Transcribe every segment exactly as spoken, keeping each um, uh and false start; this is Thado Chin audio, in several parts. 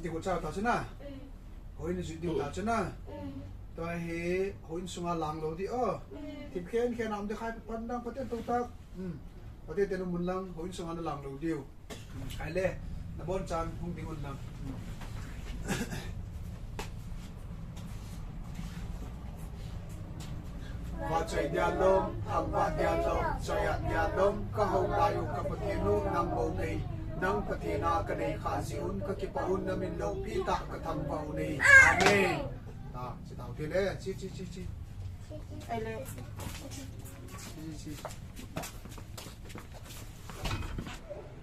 Ti ko cha ta chu na. Houin jui ding ta chu na. Tua hi houin sunga lang lou di o. Thip khen khen am de khai pan dang Pathen to ta. Hmm. Pathen te nu mun lang houin sunga na lang lou diu. Hmm. Khai le. Na bon chan hung ding un lang. Hmm. Vachoi dia lom, thangvah dia lom, choi-at dia lom, ka hou lai u ka Pathen u, nang bou nei, nang Pathen a ka nei kha jeh un, ka kipah un, na min loupi tah ka thangvah u nei. Amen. Ta, chi tau thei le, chi, chi, chi, chi. Ai le. Chi, chi, chi.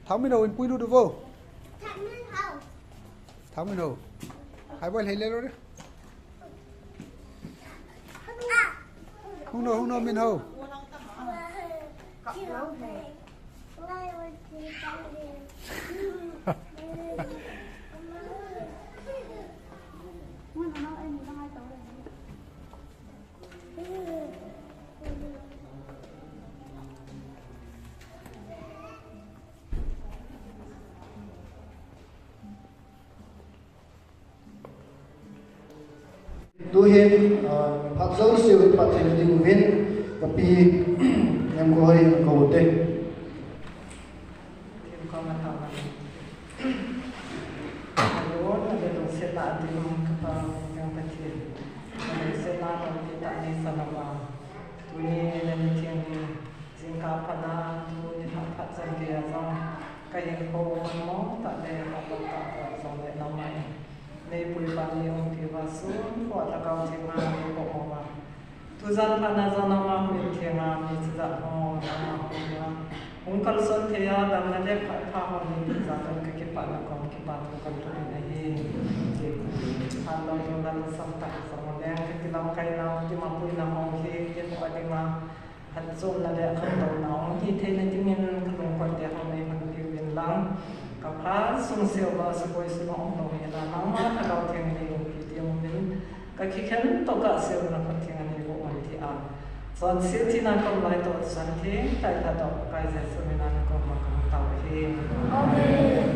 Thangminhou in puilut u vo. Thangminhou. Hai boi lhei le lo de. Hung no, hung no, Minhou. Tuhin, ah, phat jouse u hi phat thei ding uvin, ka pi, Nemkohoi in ka u te. Themkhat a tao a. Ka lungsetna a ding ka Pa, ka Pathen. Ka lungsetna loupi tah nei sa uva. Tuni na ni theng ni. Jingkah phat a, tuni lhah phat chan geiya jong, ka hinkho manmo tah le, hahsa tah jong le nangma in nei pui pan nei umpi uva, sun kho a Lhagao Theng a nei pom uva. Tujan phat na jong nangma houin theng a, mi chijat ho nangma houin a hung kalson thei a, damna le phat pha ho nei peh jeh a ka kipah na kom kipa thu ka thum in ahi. Phat lou lou na lasam tah jong le, ka kilamkai nau, kimapuina ho hi, kei ho a dinga phatchomna le khantouna hung hi theina dingin ka lungkoi te ho nei hon piuvin lang. Ka phat sung seuva sakoi suna um lou hela nangma Lhagao Theng nei umpi ding uvin. Ka kikhen toh ka seuna Pathen a nei vo uvin tia. Chonset thina kom lai toh chonset theng tai tah toh Pakai Jesu min a na kom a ka hung tao ahi. Amen.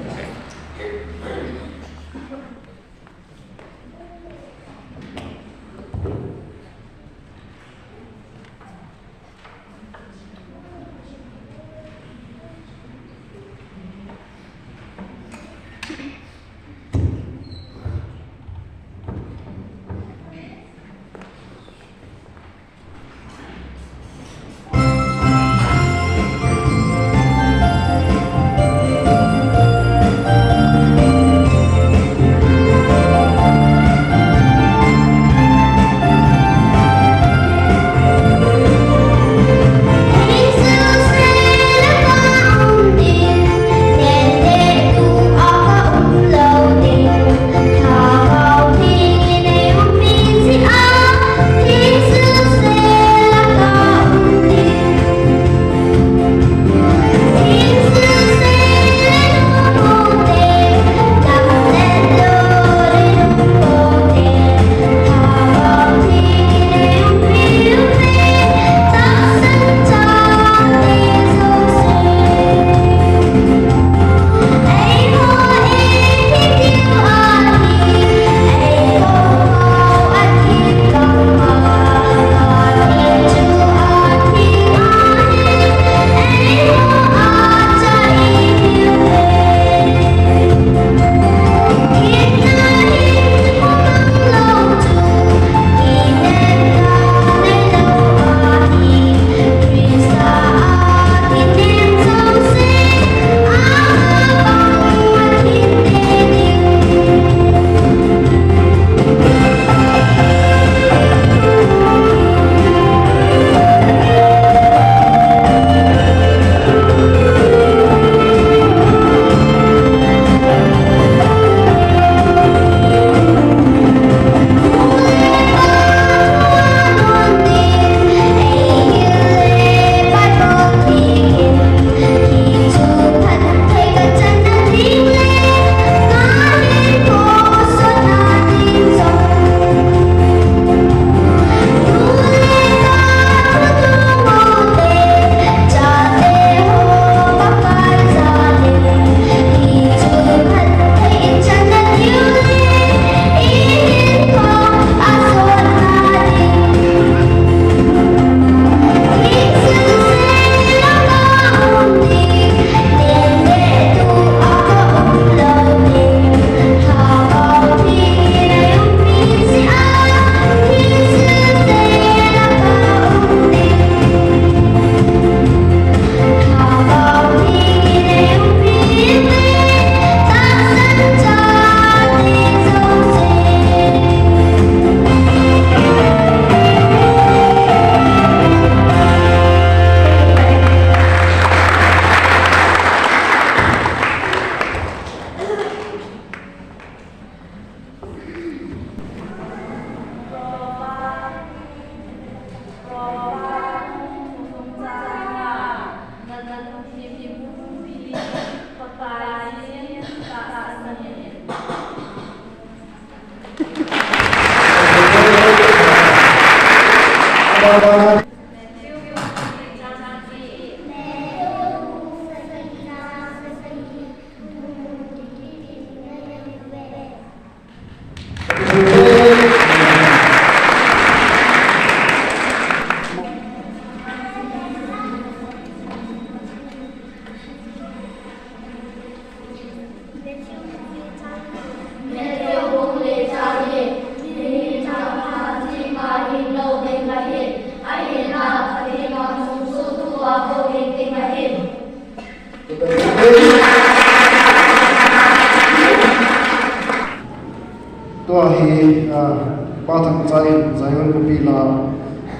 Tua hi, ah, Pa Thangcha in Zion Khopi la,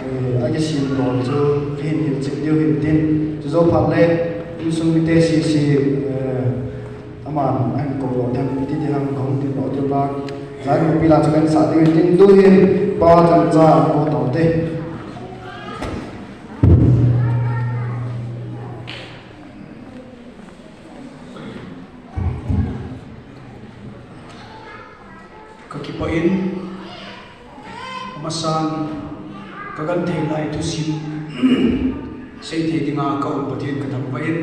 eh, akisim to chu, hin hilchet diu hin tin, chujou phat le, insung mite sese, eh, aman ahin kou lo ding, ti ding ham kahung tin lo diu la, Zion Khopi la chu kahin sah diu hin tin, tu hin Pa Thangcha ahin kou to te. Kakipah in, amasan kagenthei lai thusim seithei dinga kaum Pathen kathangvah in,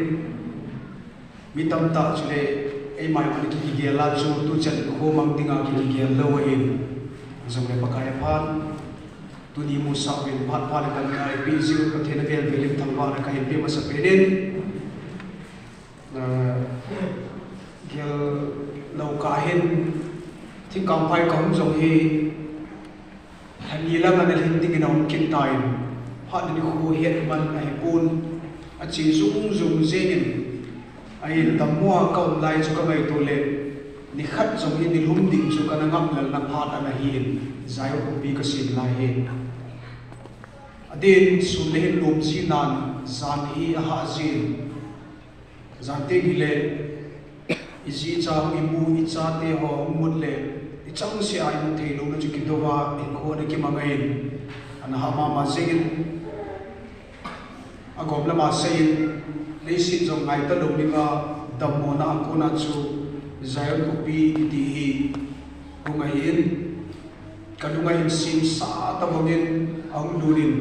mi tamtah chule eima jong kigel a chu tuchan khomang dinga kigel lou ahin, jongle Pakai aphan tuni musah uvin phat phat le damna eipeh jeh u Pathen avel vel in thangvahna kahin pe masapen in. Gel lou kah hin, thingkangphai kahung jong hi, lhani langa nalhin dingin ahung kit tan, phat le nikho hetman ahipon, ache jung jung jengin, ahin dammo a kaum lai chu kangaito le, nikhat jong hi nilhum ding chu kana ngam lelna phat ana hin, Zion Khopi kasem lai hi. Adeh in sun le hin lom ji nan, jan hi ahah jin. Jan teng hile, iji icha hung imu, ichate ho hung mut le, ichangseh a imu thei louna chu kidouva, hinkho ana kimang in, ana hah mama jengin, agom lama seiyin, leiset jong ngai talou dinga, dammona a kona chu, Zion Khopi kiti hi, hung ahin, kalunga hin semsah tabang in, ahung lut in,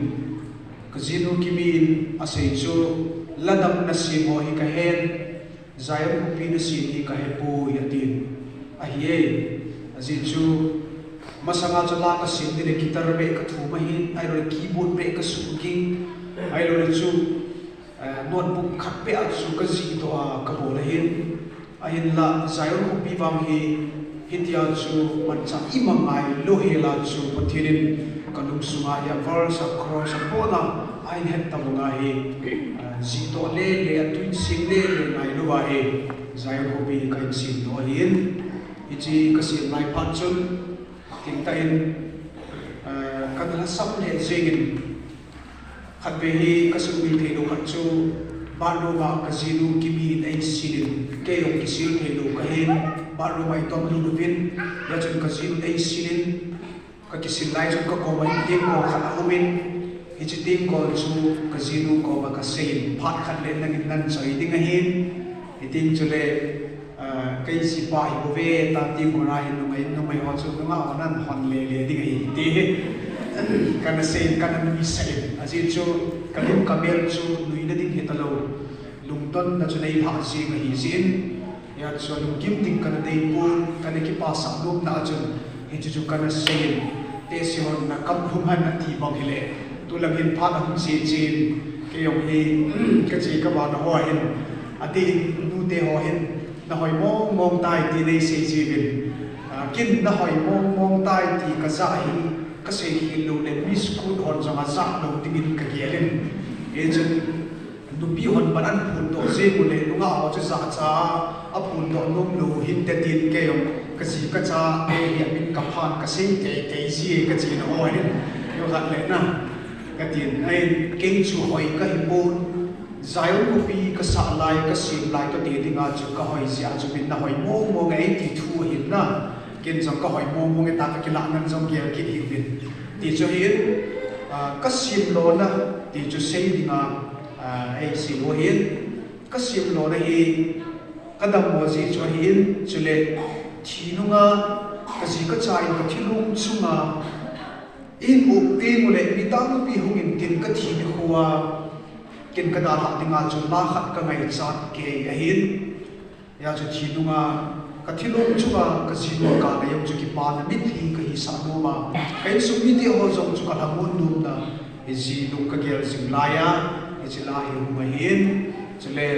kajinu Kimi in asei chu, la dam nasem ho hi kahen, Zion Khopi nasem hi kahepoi atin. Ahi e, ajeh chu, masanga chu la kasem ding le guitar beh kathum ahin, ahiloule keyboard beh kasuhging, ahiloule chu, eh, notebook khat beh a chu kajih doh a kabol ahin. Ahinla, Zion Khopi vang hi, hitia chu manchah imang ngai lou hela chu Pathen in kalungsunga hi a verse a chorus a abona ahin het tabanga hi, eh, jih doh lele, atun seng lele ngailouva hi, Zion Khopi hi kahin sem doh ahin. Hiche kasem lai phat chun, thingtah in, eh, kana lhasam lheh jengin, khatvei hi kasuhmil theilou khat chu, bathroom a kajinu Kimi in eisil in, kei jong kisil theilou kahin, bathroom a itom lut uvin, hia chun kajinu eisil in, kakisil lai chun kakoma in tengkol khat aumin, hiche tengkol chu kajinu koma kaseiyin, phat khat le nangin nahin choi ding ahin, hiteng chule, ah, kei jipa hibouve, tati gora hin numei, numei ho chu nungah ho nahin hon lele ding ahi, ti hi. Kana seiyin, kana nuisat in. Ajeh chu, kalim kamel chu nuina ding hitalou. Lungdonna chu neilhah jeng ahi jeh in. Hia chu alunggim ding kana deipon, kana kipasah nomna a chun. Hiche chu kana seiyin. Tehse hon nakam lhum ham ati bang hile. Tulang hin phat ahung che chen. Kei jong hi, kache kavana ho hin. Adeh in nute ho hin. Nahoi mong mong tai ti neiseiji uvin. Ah, ken nahoi mong mong tai ti kajah hi, kasei khel loule, Miss Kut hon jong ajah lou dingin kagel in. Hichun, nupi hon pan ahin phondoh jeng ule, nungah ho chu jahcha a, aphondoh nom lou hinte tin kei jong, kaji kacha, kei hi amin kaphan, kasei teitei ji, kachena ho hin. Nikhat le na, katin, ahin, kei chu hoi kahipon, Zion Khopi kasah lai, kasem lai, tote dinga chu kahoi jeh a chu min nahoi mong mong e ti thu ahin na. Ken jong kahoi mong mong e tia kakilah ngan jong gel kit hih uvin. Ti chu ahin, ah, kasem lona, ti chu sei dinga, ah, eisei u ahin. Kasem lona hi, kadammo jeh chu ahin, chule, thi nunga, kaji kacha in kathilong chunga, Eihin up teng uleh mi tampi hung intin ka thi nikho a, ken ka dalhah dinga chu la khat ka ngaichat kei ahin. Hijeh chun thi nunga ka thilong chunga ka jinu kap a jong chu kipana mitlhi ka hisah nom a, ka insung mite ho jong chu ka lhamon nomna, hijeh in ka gel jing lai a, hiche la hi hung ahin. Chule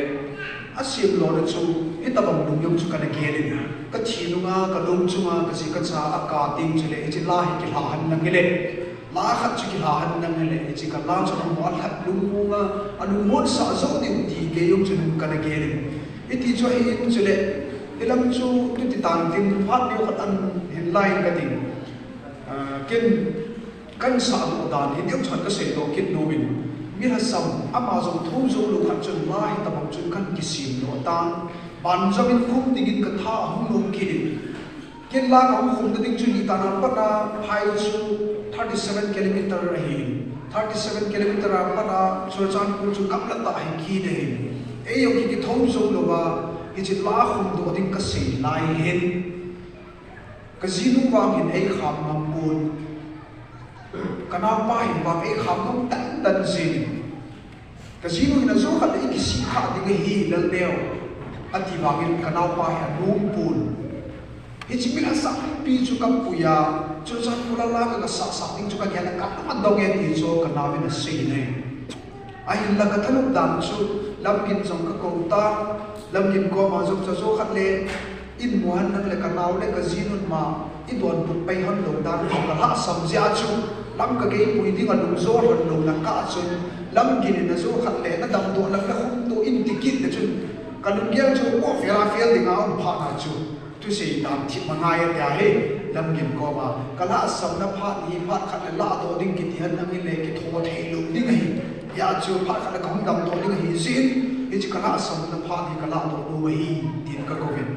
asem lona chu hitabang lung jong chu kana gel in, ka thi nunga ka long chunga ka ji ka cha akap teng chule hiche la hi kilha henlang hile, la khat chu kilha henlang hile, hiche ka la chu amu a lhat lungmong a, alungmonsah jou diu ti gei jong chu nung kana gel in. Hiti chu ahin chule, hilam chu tuti tangtin phat neo khat ahin lai in kati. Ah, ken kahin sahdoh dan hi neocha ka seidoh kit nom in, mi lhasam ama jong thou jou lou khat chun la hitabang chun kahin kisemdoh tan, banjom in khum dingin ka tha ahung nom kit in. Ken la kahung khumna ding chu Litan a pat a phai chu thirty seven kilometer ahin, thirty seven kilometer a pat a Churachandpur chu gamla tah hi kit ahin. Ei jong ki, kithou jou louva, hiche la khumdoh ding ka sei lai hin, ka jinu vang hin eikham ngam pon, ka naopa hin vang eikham ngam tantan jengin. Ka jinu hin ajou khat le ikisih kha ding ahi Lalneo, ati vangin ka naopa hi anom pon. Hiche mi lhasampi chu kapui a, Churachandpur a la ka, ka sahsah ding chu ka gel a, ka lung adong e ti chu ka naovin asei in ahi. Ahinla ka thanop dan chu Lamgin jong ka kou tan, Lamgin koma jong chu ajou khat le in mu henlang le ka nao le ka jinun ma idonbut pai henlou dan chu ka lhahsam jeh a chu, Lamka gei pui dinga lungjol henlouna kah chun, Lamgin in ajou khat le nadamdoh lang le khumdoh in ti kit le chun, ka lunggel chu mo fel a fel dinga um phat na chu, thusei dan thip angai ahi tia hi, Lamgin koma ka lhahsamna phat hi phat khat le lahdoh ding kiti henlang hile kitho theilou ding ahi. Hijeh chun phat khat le kahung damdoh ding ahi jeh in, hiche ka lhahsamna phat hi ka lahdoh nom ahi, tin ka kouvin.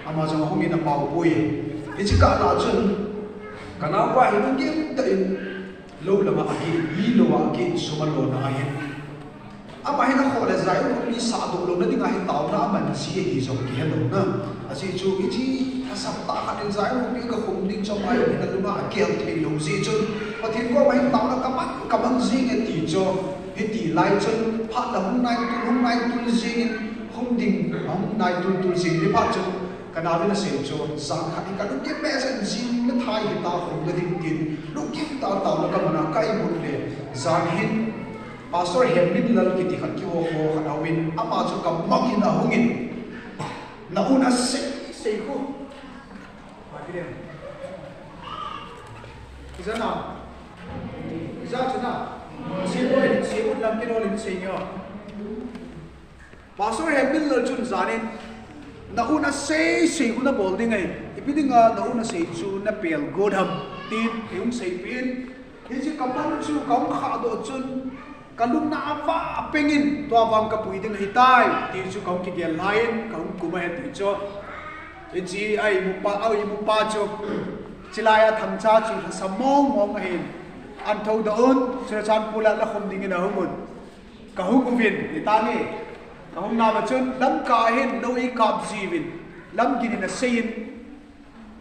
Ama jong ahungin apaopoi. Hiche kah lah chun, ka naopa hi lunggim tah in lou lama akit, mi lou a akit, sum alona ahin. Ama hin akhoh le Zion Khopi sahdoh louna dinga hi taona aman ji ahi jong kihelou na. Ajeh chu hiche lhasam tah khat in Zion Khopi kakhum ding chu ama jong hin alunga akel theilou jeh chun, Pathen koma hin taona kaman kaman jing e ti chu, hiti lai chun phat la hung naitul, hung naitul jengin, khum ding ahung naitul tul jing ni phat chun, ka naovin asei chu, jan khat hi ka lunggim behseh in jing le thai hita khumna ding tin, lunggim tah a taona kaman a ka imut le, jan hin Pastor Hemminlal kiti khat kiho ho khat aum in, ama chu kamang in ahungin, na u nasei sei khu. Ijat na, ijat chu na, sei boi, sei ut lam kinol in sei neo. Pastor Hemminlal chun jan in, na u nasei sei khu nabol ding ahi, ipi dinga na u nasei chu napel got ham, tin eihung seipeh in, hiche kaman chu kahung khahdoh chun, ka lungna ava pengin, tua vang kapui ding ahitai, ti chu kahung kigel lai in, kahung kum ahi ti chu. Hiche a imupa, a imupa chu, chulai a Thangcha chu lhasam mong mong ahin, ahin thoudoh un, Churachandpur a la khum dingin ahung un. Kahung uvin, nitan e, kahung nauva chun, Lamka a hin lou eikap jiuvin, Lamgin in asei in,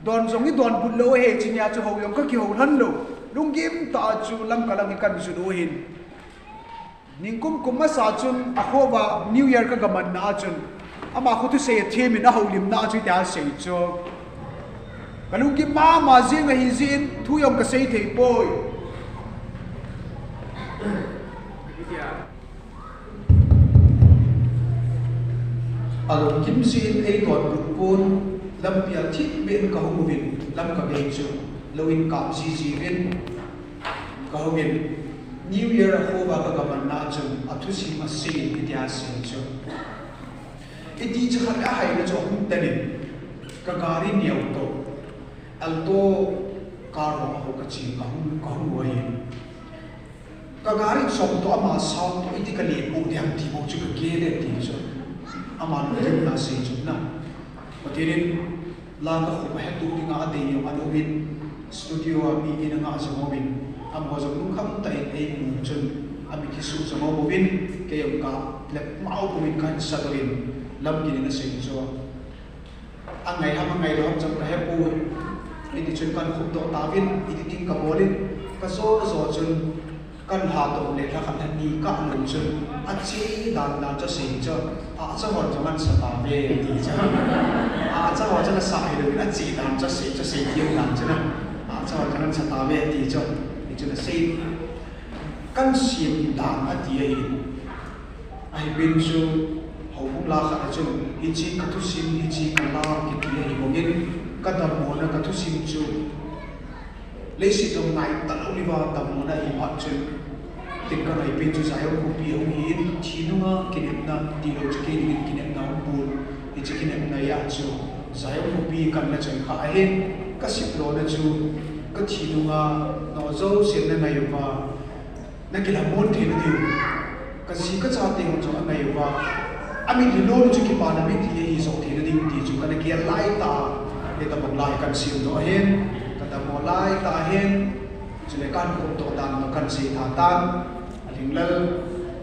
don jong idonbut lou ahi, hiche nia chu hou jong kakihou lhon lou, lunggim tah a chu Lamka lang hi kahin jot u ahin. Ningkum kum masa chun akhova New Year kagamanna a chun, ama khu thusei athem in ahoulimna a chu hitia asei chu, ka lunggim mama jing ahi jeh in thu jong kasei thei poi. Alunggim jeh in eidonbut pon, lampia thipbeh in kahung uvin, Lamka gei chu lou in kap jiji uvin, kahung in, New Year akhova kagamanna a chun athusei masei in hitia asei chu, iti chu khat le ahaina chu ahung tan in, ka gari neo toh, Alto car ho a ho kache, kahung, kahung u ahi. Ka gari chom toh ama sound toh iti kale poh ding ham ti bou chu kagel e ti chu, ama lunggimna asei chu na. Pathen in la kakhum a hetoh dinga adei jong aum in, studio a mi in angah jong aum in, amaho jong lungkham tah in eimu chun, amit isuh jong aum uvin, kei jong kalep mau pum in kahin sat uvin, Lamgin in asei chu, angai ham angailou ham jong kahepoi. Chun kan khum doh tauvin, editing ka bol in, ka jo jo chun kan lha doh le lha khat lha ni kah lou chun, a che dan dan chu sei chu, a cha hon chu ngan sa tauve ti chu. A cha hon chu ngan sa hi lou, a che dan chu sei chu sei ti dan chu na. A cha hon chu ngan sa tauve ti chu. Ni chu na sei. Kan siam dan a ti ahi. Ahi pin chu, houbung la khat a chun, hiche ka thusim, hiche ka la, kiti ahi bangin, ka dammo na ka thusim chu, leiset a ngai talou liva dammo na hi phat chun, tin ka ngai pin chu Zion khopi a hung hi in, thi nunga kinepna, ti lou chu kei dingin kinepna hung pun, hiche kinepna a chu, Zion khopi kan na chang kha ahin, ka sip lo na chu, ka thi nunga, nangho jousen na ngai uva, na kilhamon theina diu. Ka ji ka chate hon jong a ngai uva. A mitlhi lou chu kipana mitlhi ahi jong theina ding ti chu ka na gel lai ta. Hitabang la hi kan siam doh ahin. Ka dammo lai ta ahin. Chule kan khum doh dan kan sei tha tan. A Lhinglal,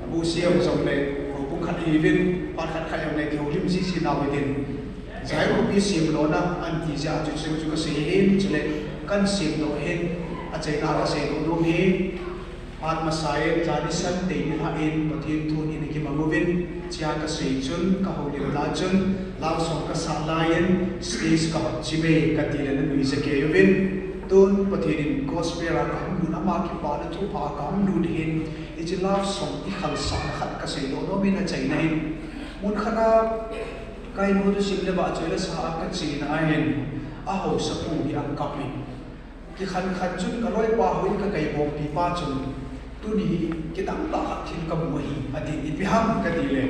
a bu siam jong le, houbung khat ihiuvin, phat khat khat jong le, kihoulim sese nau hitin. Zion khopi siam lona, an ti jeh a chu chu chu ka sei ahin, chule kan siam doh ahin, a cheina ka sei doh nom hi. Phat masa in, jani Sunday nilhah in, Pathen thu in kimang uvin, chea ka sei chun, ka houlim lai chun, love song ka sah lai in, stage ka hot chim e, ka ti le na nuijat kei uvin. Tun Pathen in gospel a ka hung lut, ama kipana thupha ka hung lut hin, hiche love song i khalsahna khat ka sei doh nom in a cheina in. Mun khat a ka in ho thusim le vahchoi la sa a ka chena ahin, a haosapu hi a kap in. Kikhen khen chun ka loipa houin ka kaibompi pa chun, tuni hi kidang tah khat thil ka mu ahi, a tin, ipi ham ka ti le.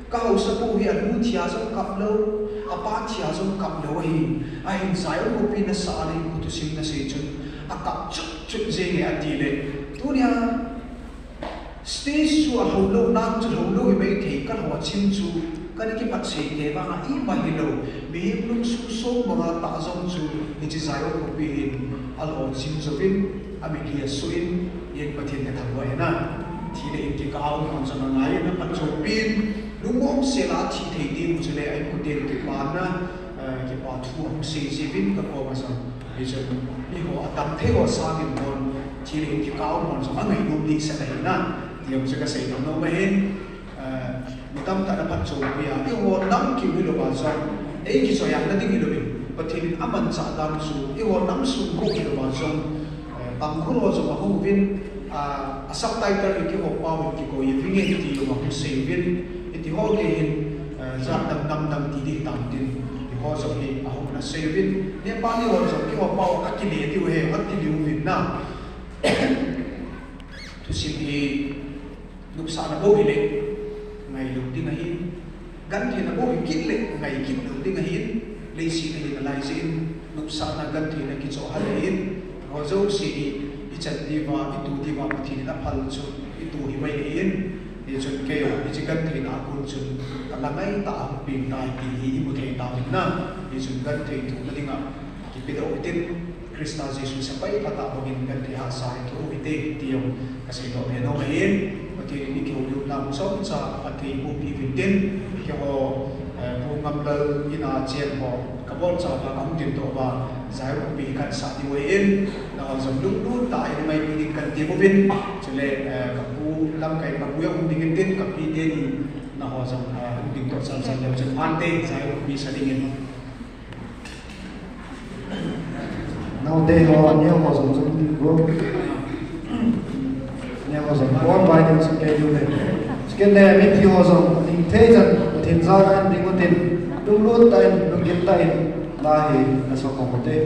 Ka haosapu hi a nu thia jong kap lou, a pa thia jong kap lou ahi, ahin Zion khopi nasa a na in ho thusim na sei chun, a kap chut chut jeng e a ti le. Tunia, Stage chu a lhou lou, nang chu lhou lou hi mai thei, ka lhou a chim chu, ka na kiphatsah thei vang a ima hilou, mihem lungsun song banga tah jong chu, hiche Zion khopi hin, a lhou chim jouvin, a mitlhi a suh in, in Pathen ka thangvah in a, thi le in kikah a um hon jong a ngai in a phatchompi in, lungmong sel a thi thei ding chule, a inkoten kipana, eh, kipa thu a hung sei jiuvin ka koma jong. Hichun, eiho a tam thei ho sangin hon, thi le in kikah a um hon jong a ngainom ding sah ahi na, ti jong chu ka sei nom nom ahin, eh, mi tamtah in a phatchompi a, eiho nam kiu hilou a jong, ei kichoiya na ding hilou in, Pathen in a manchah dan chu, eiho nam sung keu hilou a jong, eh, Tangkhul ho jong a hung uvin, ah, a subtitle hi keiho pao in kikoi uvin nge ti jong a hung sei uvin, hiti ho kei hin, eh, jat dang nam dang ti ding tam tin, eiho jong hi a hung na sei uvin, Nepali ho jong keiho pao a kile diu ahi, a ti diu uvin na. Thusim hi nopsahna bou hile, ngai lou ding ahi. Gentheina bou hi kit le, ngai kit lou ding ahi. Leiset a hi nalai jeh in, nopsahna gentheina kichoh hal ahi. Ho jouse hi, i chan diuva, i tu diuva, Pathen in a phal chu, i tu hi mai ahi. Hichun kei jong, hiche gentheina a kon chun, ka la ngai tah a hung peng tai ti hi i mu thei tauvin na. Hichun genthei thohna dinga, kipe doh hitin, Christa Jesu sepai phatah bangin genthei hahsa in thoh u hite, ti jong ka seidoh be nom ahin, Pathen in i kihoulimna mun chomcha phatthei boh peh uvin tin, keiho, eh, Pu Ngamlal in a chen ho, ka bolchauva, ka hung dingdoh uva, Zion khopi kan sah diu ahin, nangho jong lunglut tah in ngaipi ding kan ti uvin, chule, eh, ka pu lamkai, ka pu jong hung ding in tin, ka pi teni, nangho jong, eh, hung dingdoh chalchal leu chun phante, Zion khopi sa dingin. Naote ho, aneo ho jong jong ding go. Aneo ho jong, bon bai ding sung kei diu le. Sung kei le, mipi ho jong, ding thei chan, Pathen jal a ding utin, lunglut tah in, lunggil tah in, la hi, na so ko te.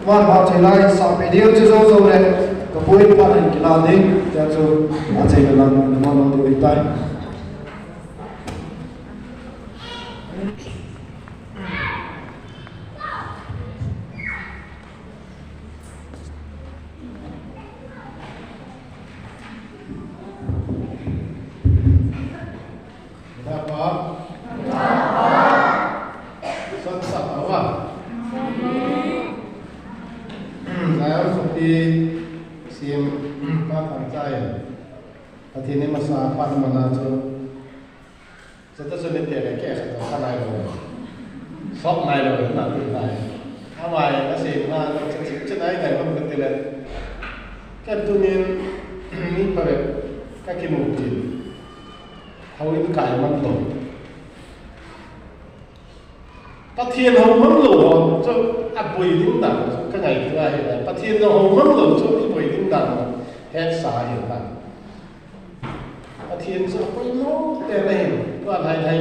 Phat phat chei lai, sa pe ding chu zo zo le, ka point phat in kila ding, tia chu, a chei le lang, na ma lo ding tai. Dapa. Sat sat awa. Zion khopi sim pa thang chai. Pathen in masa phat mana chu. Sat sat ni te le ke khat to kha nai lo. Sok nai lo na tu nai. Awai na se na na chu chu nai nai lo ka ti le. Ka tu nin ni pa le ka ki mu ti. Hau in kai man to. Pathen hou mang lou ho chu a boi ding dan chu ka ngaito ahi. Pathen hou mang lou chu a boi ding dan hetsa ahi. Pathen chu a poimo pen ahi. Tua lai lai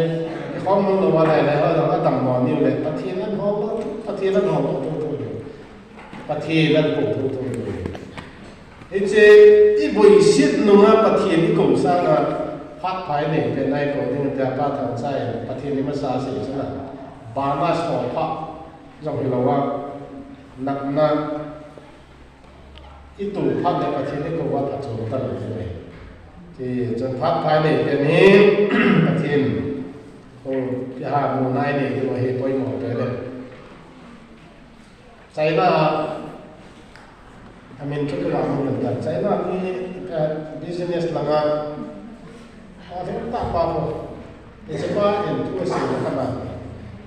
i khom mang lou a lai lai ho jong a dam mo niu le Pathen an hou lou, Pathen an hou lou tu tu. Pathen an kou tu tu. Hiche i boiset nunga Pathen i kou sanga phat pha i nei pen a i kou ding tia pa thang chai Pathen in masa sei chuna. Bana so pha jong hi lou a. Natna i tou phat le Pathen i kou a phat chom ta lou ding ahi. Ti chun phat pha i nei pen hi Pathen kou pi ha mu nai nei ding ahi poimo pen le. China, a min chu ka vang mun ta. China ni, eh, business langa, a theng ta pa ko. Ni chu pa in thu a sei na ka na.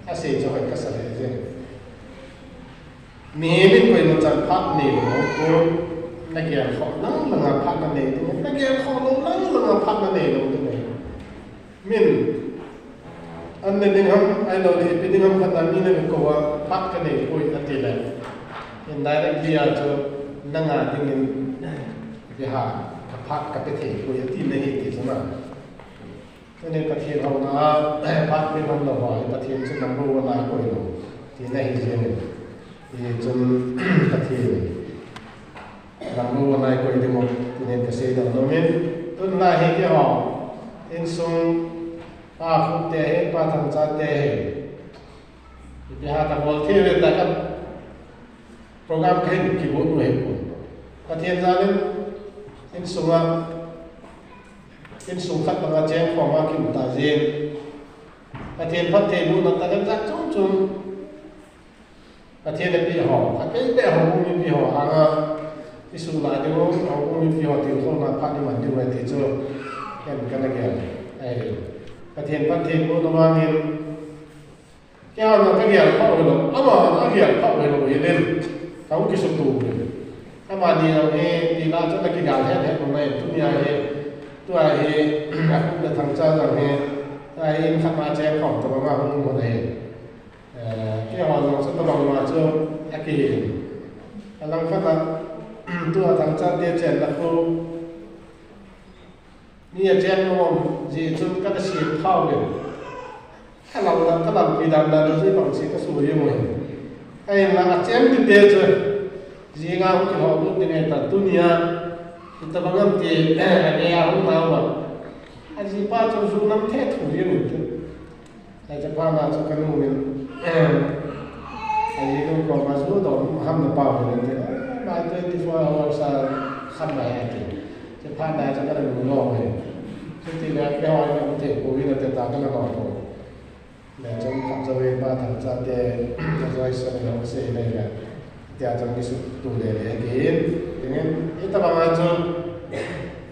A sei chu hoi ka sa le je. Mihem in koima chan phat nei lou ko. Na gel kho lang langa phat na nei ding. Na gel kho lou lang langa phat na nei lou ding. Min, an ne ding ham, ahilou le, ipi ding ham khat a mi na kou a, phat ka nei poi ati le. Indirectly a chu, nanga dingin, ipi ham, ka phat ka pe thei poi ati na hi ti chu na. Tuni Pathen houna a, phat pe ngam lou ho, Pathen chu number one a koi lou, ti na hi jeng in. Hichun, Pathen. Number one a i koi ding u, tuni ka sei ding u min. Tun lai hi keiho. Insung pa Khupte hi, pa Thangchate hi. Ipi ham ka bol thei ve ta ka program ka hin kibol u hi pon. Pathen jal in, insunga, insung khat banga cheng khom a kimu ta jin. Pathen phattheibohna talent jat chom chom. Pathen in apeh ho, apeh peh houbung mipi ho, hanga, isuh lai ding u, houbung mipi ho, tilkhouna phat iman diu ahi ti chu, ken kana gel. Ahi. Pathen phattheibohna vangin, keiho jong ka gel pha u hilou, ama jong agel pha u hilou, hilin, kahung kisuto u hin. Amani jong hi, tina chu ana kigal het het u ngai, tunia hi, tua hi, akhut le Thangcha jong hi, tua hi in khat ma cheng khom tabang a hung um u ahi. Eh, keiho jong chu tabang ma chu akihi. Alangkhat a, tua Thangchate chenna khu, mi achen nom jeh chun kana sem thau ve. Ka lau dan, ka lampi dan dan chu bang se ka sui jeng u hi. Ahinla achen tite chu, jinga hung kilhou lut ding ahi ta, tunia, hitabang ham ti, eh, ania hung nau va. Ajipa chu ju nam thethu jeng u chu. Hiche phat na chu kanu in, eh, ajinu koma ju dom ham napa u hin ati, eh, my twenty-four hours a khat nai ati. Hiche phat na chu kana nung lou u hin. Chuti le keiho in ahung thei pouvin ati ta kana lou u. Le chun khat jouvin pa Thangchate, ka jouse in ahung sei le le. Tia chun kisuto le le ahi. Tinin, hitabang a chu,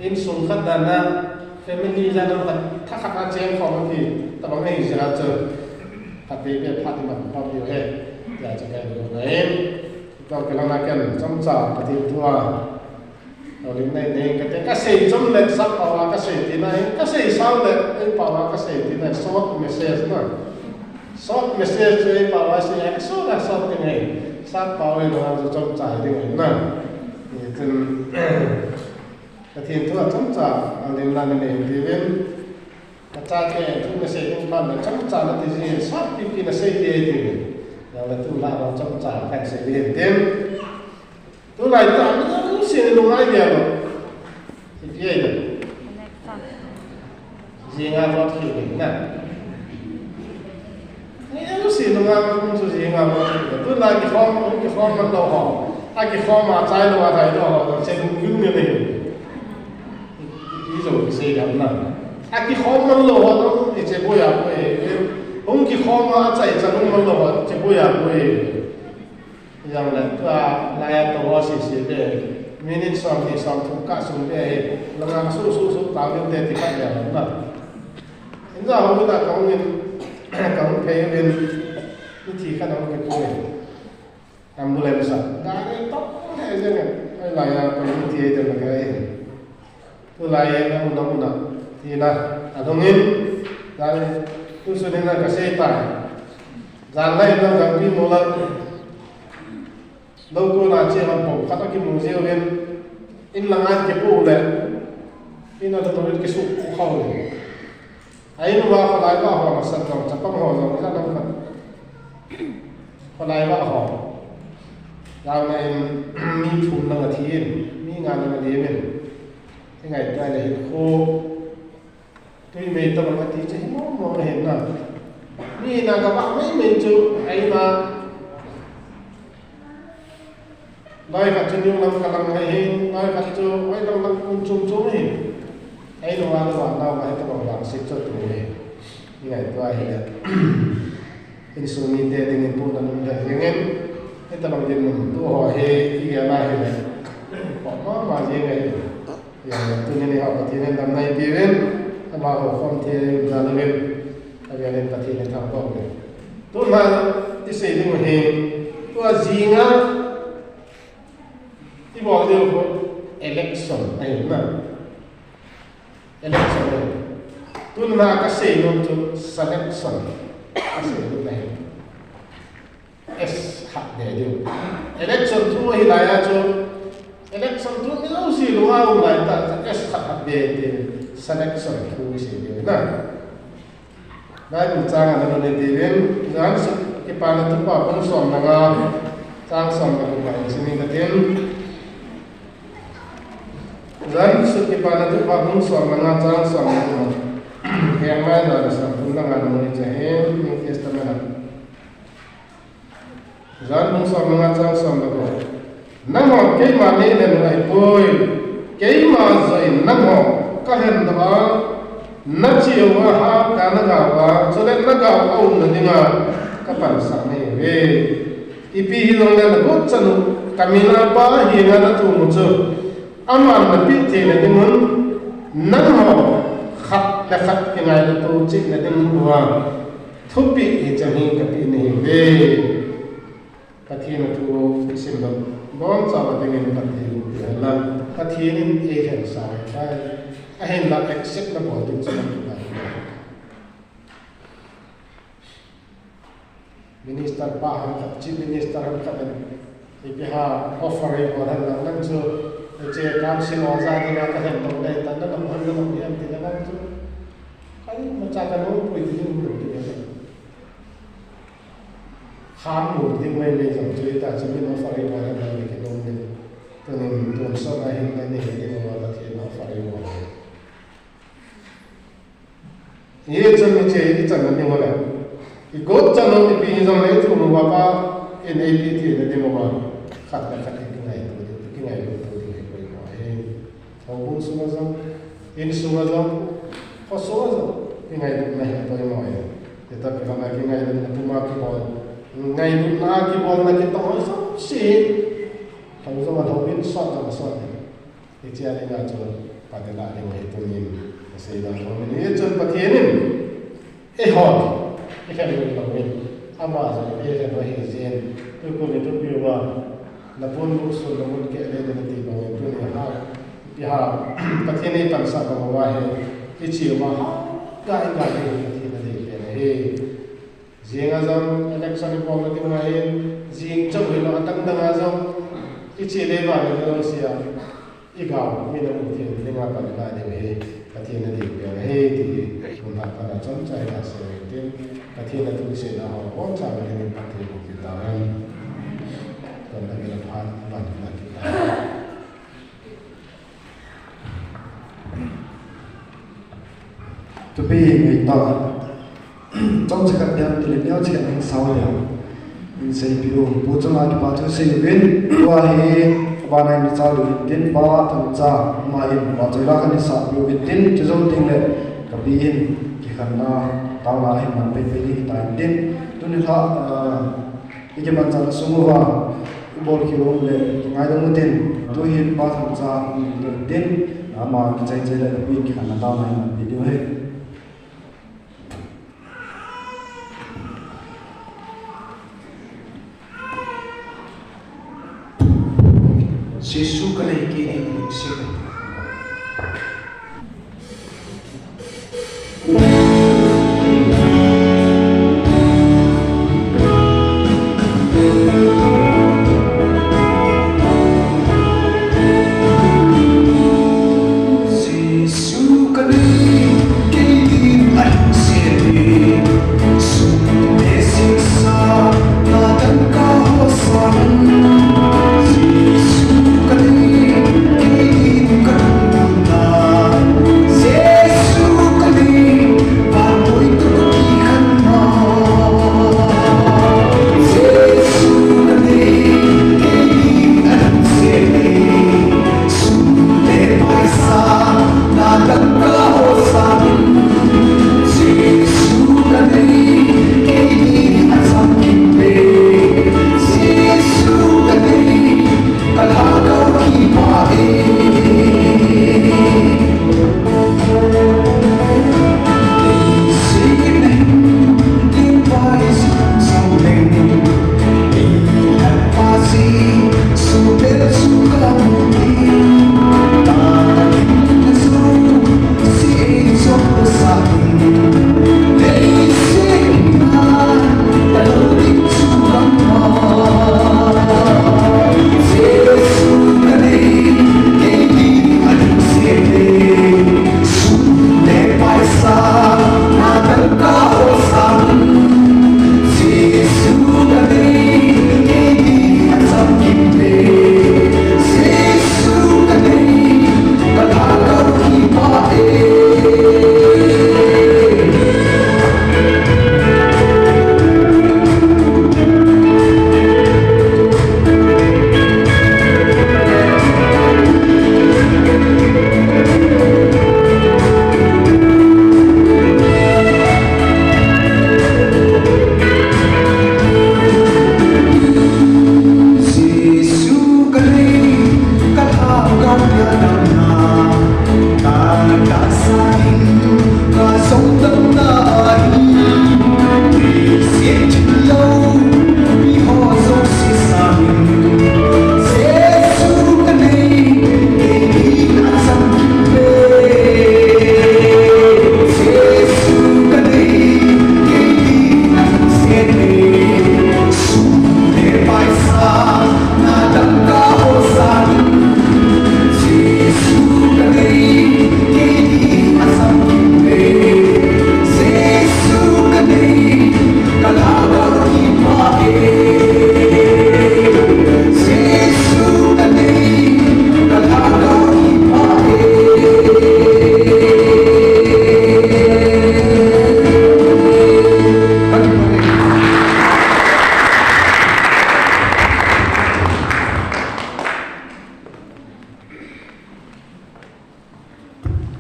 insung khat dan a, family jat a khat, thakhat a cheng khom ahi, tabang ahi jeh a chu, khat vei vei phat iman khom diu ahi, tia chu ka dong u ahi. Tua kilhon a ken chomcha Pathen thu a, houlim nei nei kate, ka sei chom le sap pao a ka sei tina ahi, ka sei sao le, ei pao a ka sei tina ahi, short message na. Short message chu ei pao a sei a, short a short ding ahi. Sap pao a chu chomcha ding ahi na. Hichun, Pathen thu a chomcha, a lim na nei tiuvin. Nachate thu nasei ding phat na chomcha nati ji, short pipi nasei ding tiuvin. Jong le tulai vang chomcha kan sei ding tin. Tulai ta, mi jouse nungai dia lo. Ipi ai lo. Jinga vote khi na. Mi jouse nungai kum chu jinga vote khi. Tulai kikhom, kikhom man lo ho. A kikhom a chai lo a thai lo ho. Che lung lung ne ne. Ipi jo kisei dam na. A kikhom man lo ho, iche boya boy. Hung kikhom a chai cha lung man lo ho, che boya boy. Yang le tua laiya to ho sisi be. Minute som ni som thum ka sung be. Langa su su su ta min te ti ka ya na. Inja ho na ka min ka min phei min. Ni thi ka na min ko. Ambulance a. Gari to he je ne. Ai laiya ka min ti ai te na ka ai. Tulai e, na muna muna. Tina, alhungin, tulai, tusun in na kasei tai. Jan lai na gangpi mula. Lo ko na che han pom, khat a kimu jeh uvin. In langa kipu le. In a thotho in kisu pu khau le. Ahin uva kholai va ho na san jong, chapang ho jong, jan lam khat. Kholai va ho. Jan na in, mi thum na nga thi in, mi nga na nga li in. Hingai ta le hin kho. Tui mei ta bang ati che hi mo mo na hin na. Mi na ka va mei mei chu ai na. Loi khat chu niu lam ka lang hai hin, loi khat chu oi lam lam kun chung chung hin. Ai no a lo na va ta bang lang sik chu tu hin. Hingai ta hi le. Insung mite dingin puna nung le jengin, hita bang din nung tu ho hi, i gel a hi le. Poma ma jeng ahi. Ya, tunin i hau Pathen in damna eipeuvin, amaho khom thei a i um jal uvin, avelin Pathen i thangvah uvin. Tuna i sei ding u hi, tua jinga i bol diu khu election ahi na. Election ahi. Tuna ka sei nom chu selection. Ka sei nom ahi. S khat be diu. Election thu ahi lai a chu. Election thu mi jouse lunga um lai ta chu S khat khat be ti. Selection thu sei diu na. Bible chang a na le diu in. Johan sut kipana thupha bung som le nga. Chang som le gup a hin sim inge katin. Johan sut kipana thupha bung som le nga chang som le gup. Jeremiah le som thum le nga nung hi cha hin New Testament a. Johan bung som le nga chang som le gup. Nangho keima neilhen u ahipoi. Keima joh in nangho kahendoh a, nache uva hahsa nagao a, chule nagao a umna dinga kapansah nahiuve. Ipi hijongle nagot chan u, kamin a Pa henga nathum u chu, aman napeh theina dingun, nangho khat le khat kingailut u cheh na ding uva, thupeh hichan hi kapeh nahiuve. Pathen a thu isim doh, bonchauva dingin Pathen in peh hen lang, Pathen in eilhensah ahitai. Ahinla accept nabol ding chu nang kipah. Minister pa ham khat, Chief Minister ham khat in, ipi ham offer eibol hen lang nang chu, hiche council oja dinga kahendoh ding ahitan, nalung hen nalung hen ti le nang chu. Kei imacha kanung pui ti ding lou ti le. Kham lou ding maimai jong chu hita chu min offer eibol hen lang le kinung ding. Tunin tonsot a hin nahin ding uva Pathen in offer eibol hen. Hichun hiche ichan na ding u le, igot chan u ipi hijongle ithum uva Pa in eipeh theina ding uva, khat le khat kingailut ding, kingailut ding hi poimo ahi. Houbung sunga jong, insunga jong, khosunga jong, kingailutna hi poimo ahi. Hita khat a kingailutna puma kibol, ngailutna kibolna kitong ho jouse hi, lou jong alou in, sot jong asot in. Hiche a dinga chu phatena ding ahi tunin kasei dan lou in. Hichun Pathen in eiho eikhen lou in, ama jong eikhen lou ahi jeh in, tukum i thupi uva, napon buhsun, napon keh le nati bang in tuni ha, ipi ham, Pathen in eipansah bang uva hi, iche uva ha, ga i ga hi Pathen in eipeh ahi. Jing a jong election ibol na ding ahin, jing chauh hilou a dang dang a jong, iche le vale le jouse a, igao mi namu thei ding a pan ngai ding ahi, Pathen in eipeh ahi ti hi, tun lha pan a chomcha i gasei u hitin, Pathen a thu seina ho, boncha a dingin Pathen in phatthei boh peh tahen. Tun lha pan a phat, pan a phat. Thupi ngai ta. Chomcha khat beh ti le neocha khat hung sao le. Hin seipeh u. Pu chunga kipa thu sei uvin. Tua hi, abana hin chal uvin tin, Pa Thangcha, ama hin vachoi la khat hin sapeh uvin tin, chujou teng le, ka pi hin, kikhenna, taona hin man pei pei ding hitan tin. Tuni lha, ah, i kimanchah sung uva, i bolkhel u le, kingaidam u tin, tu hin Pa Thangcha, um, tin, ama kichai chai le, ka pi hin kikhenna taona hin man pei ding ahi. Jesu ka nei, kei ding lungset nei. Jesu ka nei, kei ding a lungset nei. Sum le singsa, na dangka ho sangin. Jesu ka nei, kei ding ka lungna. Jesu ka nei, vannoi toh ka kikhenna. Jesu ka nei, kei ding a lungset nei. Sum le paisa, na dangka ho sangin. Jesu ka nei, kei ding a chamkim nei. Jesu ka nei, ka lhagao kipah e.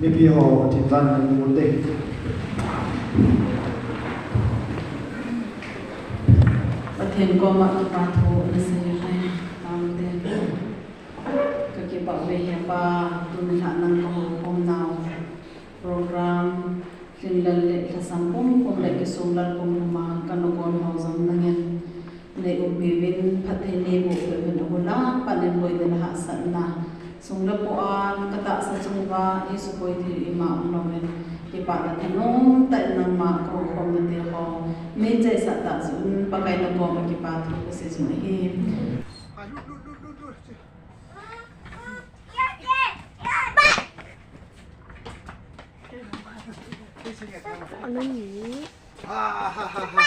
Mipi ho, Pathen jana neimun te. Pathen koma kipa thu nasei hai, taote. Ka kipah uve Hepa, tuni lha nang ka houkhom nau. Program, lhinlel le lhasam pumpum le kisonglel pumpum a ka nagol ho jong nangin nei umpi uvin, phatthei nei boh peh uvin, ahula pat in boina le hahsatna. Sung le pai a ka tahsa chung uva eisuboi thei ima umlouvin, kipana thanom tah in nangma ka houkhomna te ho nei chaisah tah jeh un Pakai nakoma kipa thu kasei jing ahi. Anani. Ah, ha, ha, ha.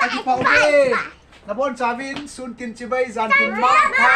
Akipah uve. Nabonchauvin, sun tin chibai, jan tin mangpha.